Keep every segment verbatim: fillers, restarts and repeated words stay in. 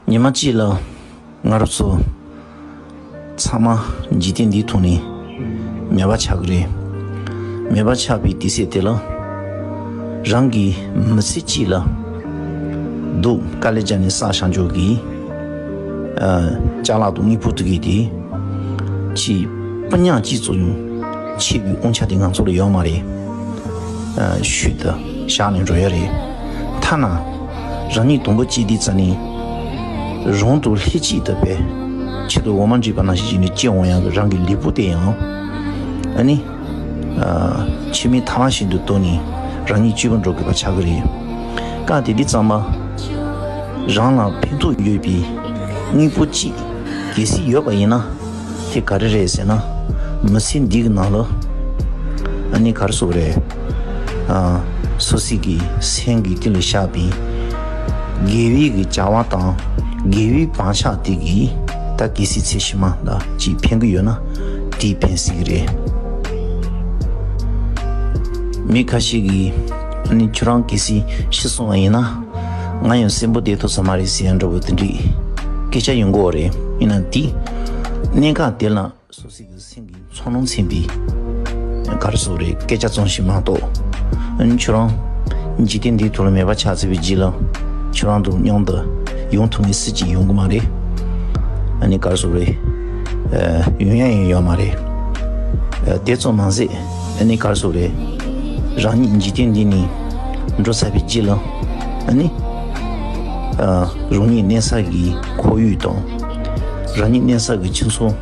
ཉི་མ་གཅིག་ལ་ང་རང་ཚོ་ཚང་མ་འཇིག་རྟེན་འདིའི་ཐོག་ནས་མེད་པ་ཆགས་ཀྱི་རེད། མེད་པ་ཆགས་པའི་དུས་ཚོད་དེ་ལ་རང་གི་མི་ཚེ་གཅིག་ལ་སྡུག་དཀའ་ལས་བརྒྱབ་ནས་བསགས་བཞག་འཇོག་གི་ཨ་ཅ་ལག་དང་དངོས་པོ་དེ་གས་དེ་ཅིག་སྤུ་ཉག་གཅིག་ཙམ་ཡང་ཆད་པའི་དབང་ཆ་དེ་ང་ཚོ་ལ་ཡོད་མ་རེད། ཨ་ཤུལ་དུ་བཞག་ནས་འགྲོ་ཡ་རེད། ཐ་ན་རང་ཉིད་དང་པོ་སྐྱེས་དུས་ཙ་ནས་རང་དང་ལྷན་ཅིག་ཏུ་བས་ཆེད་དུ་འོ་མ་འདྲིས་པ་ནང་བཞིན་བྱས་ནས་སྐྱེ་འོང་ཡ་གི་རང་གི་ལུས་པོ་དེ་ཡང་ཨ་ནི་ཨ་ཕྱི་མའི་ཐ་མ་བཞིན་དུ་གཏོར་ནས་རང་ཉིད་གཅིག་པུ་འགྲོ་དགོས་པ་ཆགས་ཀྱི་རེད། སྐབས་དེ་དུས་ཙམ་པ་རང་ལ་ཕན་ཐོགས་ཡོད་པའི་དངོས་པོ་གཅིག་གལ་སྲིད་ཡོད་པ་ཡིན་ན། དེ་ག་རེ་རེད་ཟེར་ན། མི་ཚེ་འདི་གི་ནང་ལ་ཨ་ནི་ག་རེ་ཟེར་དགོས་རེད། ཨ་སོ་སོ་གི་སེམས་ཀྱི་དཀྱིལ་ལ་བཞག་པའི་དགེ་བའི་གི་བྱ་བ་དང་དགེ་བའི་བག་ཆགས་དེ་གིས་ད་གལ་སྲིད་ཚེ་ཕྱི་མ་ལ་ཅིག་ཕན་གི་ཡོད་ན་དེས་ཕན་སྲིད་གི་རེད། མི་ཁ་ཤས་ཀྱིས་ཨ་ནི་ཁྱོད་རང་གལ་སྲིད་ཤི་སོང་བ་ཡིན་ན་ང་ཡང་གསོན་པོ་བསྡད་ཐུབ་ས་མ་རེད་ཟེར་ཡ་འདྲ་བོ་དེ་འདྲའི་སྐད་ཆ་ཡོང་གི་ཡོད་རེད། ཡིན་ན་དེ་གནད་འགག་དེ་ལ། སོ་སོ་གི་སེམས་ཀྱི་ཚོར་སྣང་ཚིམ་པའི་ག་རེ་ཟེར་དགོས་རེད། སྐད་ཆ་ཙམ་ཞིག་མ་གཏོགས། ཨ་ནི་ཁྱོད་རང་འཇིག་རྟེན་འདིའི་ཐོག་ལ་མེད་པ་ཆགས་ཚར་བའི་རྗེས་ལ་ཁྱོད་རང་དང་མཉམ་དུ་ཡོང་ཐུབ་མཁན་སུ་གཅིག་ཡོང་གི་མ་རེད། ཨ་ནི་ག་རེ་ཟེར་དགོས་རེད། ཨ་ཡོང་ཡ་ཡང་ཡོད་མ་རེད། ཨ་དེ་ཙམ་མ་ཟད་ཨ་ནི་ག་རེ་ཟེར་དགོས་རེད། རང་ཉིད་འཇིག་རྟེན་འདི་ནས་འགྲོ་ཚར་བའི་རྗེས་ལ་ཨ་ནི་ཨ་རང་ཉིད་གནས་ས་གི་ཁོར་ཡུག་དང་། རང་ཉིད་གནས་ས་གི་ཁྱིམ་ཚང་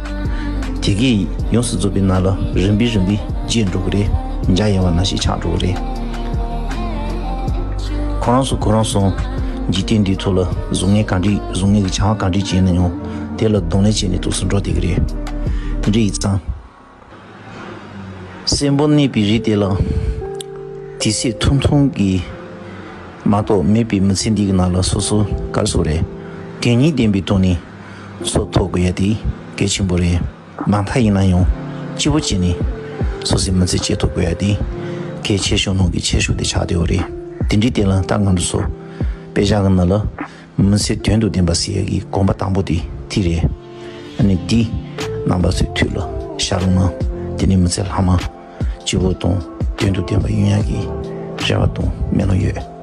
དེ་གས་ཡོངས་སུ་རྫོགས་པའི་ནང་ལ་རིམ་པས་རིམ་པས་བརྗེད་འགྲོ་གི་རེད། འཇའ་ཡལ་བ་ནང་བཞིན་ཆགས་འགྲོ་གི་རེད། ཁོ་རང་ཚོ་ཁོ་རང་ཚོ་འཇིག་རྟེན་འདིའི་ཐོག་ལ་གཟུགས་བརྙན་ག་འདྲ་གཟུགས་བརྙན་གྱི་བྱ་བ་ག་འདྲ་བྱས་ན་ཡང་དེ་ལ་གདོང་ལེན་བྱས་ནས་འདུག་སེ་འགྲོ་བསྡད་ཀྱི་རེད། དེ་འདྲ་ཡིན་ཙང་། གསོན་པོ་གནས་པའི་རིགས་དེ་ལ་དུས་ཚོད་ཐུང་ཐུང་གི་མ་གཏོགས་མེད་པའི་མི་ཚེ་འདི་གི་ནང་ལ་སོ་སོ་ག་རེ་ཟེར་དགོས་རེད། དོན་སྙིང་ལྡན་པའི་ཐོག་ནས་འཚོ་ཐུབ་དགོས་ཡ་དེ་གལ་ཆེན་པོ་རེད། མ་མཐའ་ཡིན་ན་ཡང་སྐྱིད་པོ་བྱས་ནས་སོ་སོའི་མི་ཚེ་སྐྱེལ་ཐུབ་དགོས་ཡ་དེ་གལ་ཆེ་ཤོས་ནང་གི་ཆེ་ཤོས་དེ་ཆགས་བསྡད་ཡོད་རེད། དེ་འདྲའི་དེ་ལ་ད་ང་ཚོ་དཔེ་བཞག་གི་ནང་ལ། མི་ཚེ་དོན་དང་ལྡན་པ་ཟེར་ཡག་གི་དགོངས་པ་དང་པོ་དེ་དེ་རེད། ཨ་ནི་འདི་རྣམ་པ་ཚོས་ཐུགས་ལ་བཞག་རོགས་གནང་། དེ་ནས་མི་ཚེ་ལྷག་མ་སྐྱིད་པོ་དང་དོན་དང་ལྡན་པ་ཡོང་ཡག་གི་རེ་བ་དང་སྨོན་ལམ་ཡོད།